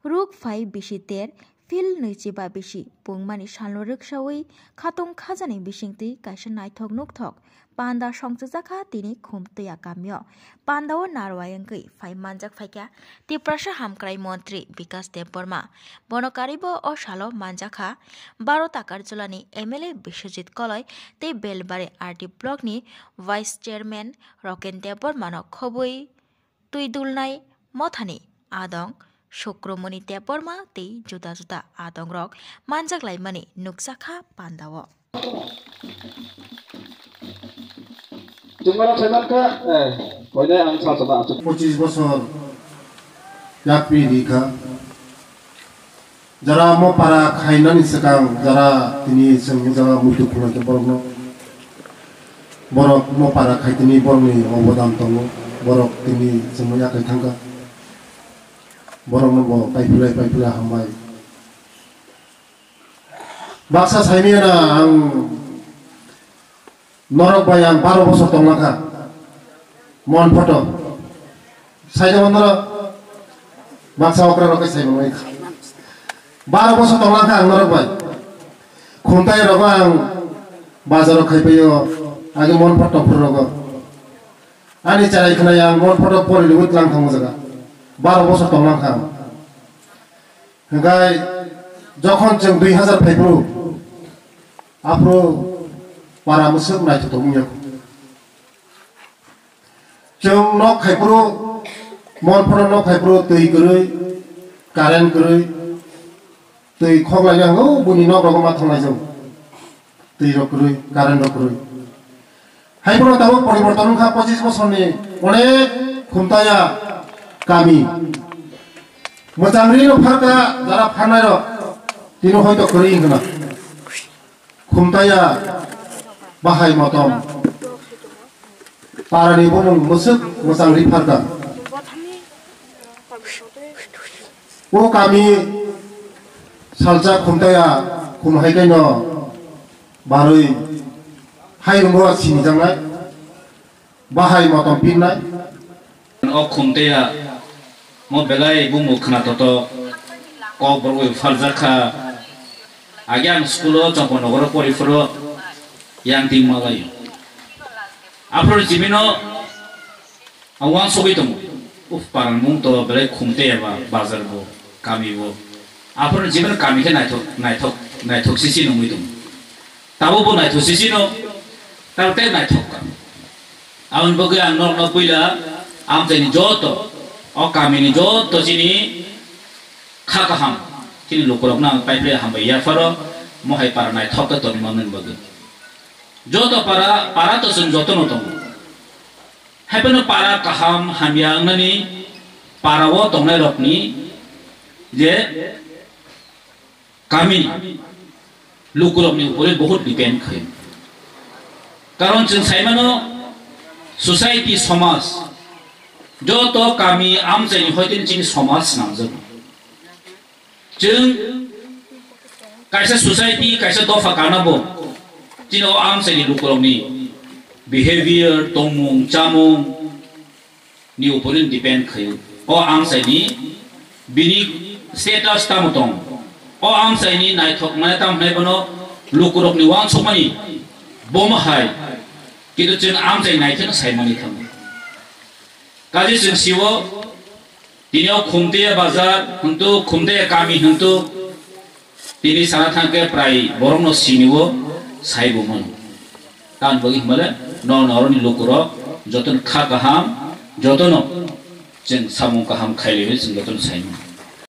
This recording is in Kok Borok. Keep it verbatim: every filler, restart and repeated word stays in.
Ruk phai bisi ter, phil nwichiba bisi pungmani salno rwksaui khatung khajani bisingtwi kaisa naithok nukthok panda songchajak kha tini Khumtwiya kamio. Pandao narwai wngwi phai manjak phaikha Tiprasa Hamkrai Montri Bikas Debbarma. Bono karwibo o salo manjak kha Baro Takarjulani M L A Biswajit Koloi tei Belbari R D blockni Vice Chairman Roken Debbarmano khobwi twi dulnai mothani adong Sukromoni Debbarma tei juda juda adongrok manjak laimani nukjakha pandao. Chwngno saimankha, eh, koine ang salsama achuk. Pochis bosor yapri rikha. Jara mo para khainani swkang, jara tini chwng jaga muitu khulai khe borokno, borok mo para khai tini borokni obodan tongo, borok tini chwngno yakai thangkha, borokno bo paiphlai paiphlai hambai. Baksa saimiyana ang Norok bai ang baro bosor tonglang kha. Mon photo. Saida mon norok. Baksa okra rok sai mon kha. Baro bosor tonglang kha ang norok bai. Khumtai rok ang bazar rok khai paio. Agi mon photo phur rok. Ani charai khna yang mon photo pori lubut lang thang jaga. Baro bosor tonglang kha. Hingkai jokhon chwng dui hazar phaiphuru, aphuru para mwswk naithotok wngya. Chwng nok khaiphuru, mon phono nok khaiphuru twi kwrwi, current kwrwi, twi khoklai yang o buni nok rogo ma thanglaijak. Twi rok kwrwi, current rok kwrwi. Hai bono tabuk poriborton wngkha pochis bosorni onek Khumtaya kami. Mwchang rino pharkha jara pharnai rok tino hoito kwrwi wngkha na. Khumtaya bahai motom. Parani bumung mwswk mwchang ri pharkha. O kami salsa Khumtaya khum hai kaino barwi hai rungbo sinijaknai, bahai motom pinnai. O Khumtaya mo belai bumung khwnatoto kok borwi pharjak kha. Age ang school o Chongpon nogoro pori phuru yang ting malai. Aphuru jibino Ang uansugwi tongo. Uf, parang mung to belai Khumtaya ba bazar bo, kami bo. Aphuru jibon kami khe naithok, naithok, naithok sisi nungwi tongo. Tabuk bo naithok sisi no, tabuk tei naithok ka. Aboni bagwi ang norokno puila amchaini joto, o kamini joto chini kha kaham, chini lukurokno ang paiphile hambai yapharo, mohai para naithok khe tongwi manmani bagwi. Joto para, para to chwng jotono tongo. Haiphano para kaham hamya wngnani para o tongnai rokni je kami lukurokni upore bohut depend khaio. Karon chwng saimano society, somaj, joto kami amchaini hoiteni chini somaj swnamjago. Chwng kaisa society, kaisa dopha kana bo chini o amchaini lukurokni behavior, tongmung, chamung ni upor depend khaio. O amchaini bini status tamo tong, o amchaini naithok mane tamo hwnai bono lukurokni uansukmani bomo hai, kintu chwng amchai naithokno saimani thango. Kaje chwng sio, tini o Khumtaya bazar hwntu, Khumtaya kami hwntu, tini sana thangkhe prai borokno sinio saibo mano. Tamni bagwi hwnmale no norokni lukurok jotono kha kaham, jotono chwng samung kaham khailaiwi chwng jotono saimano.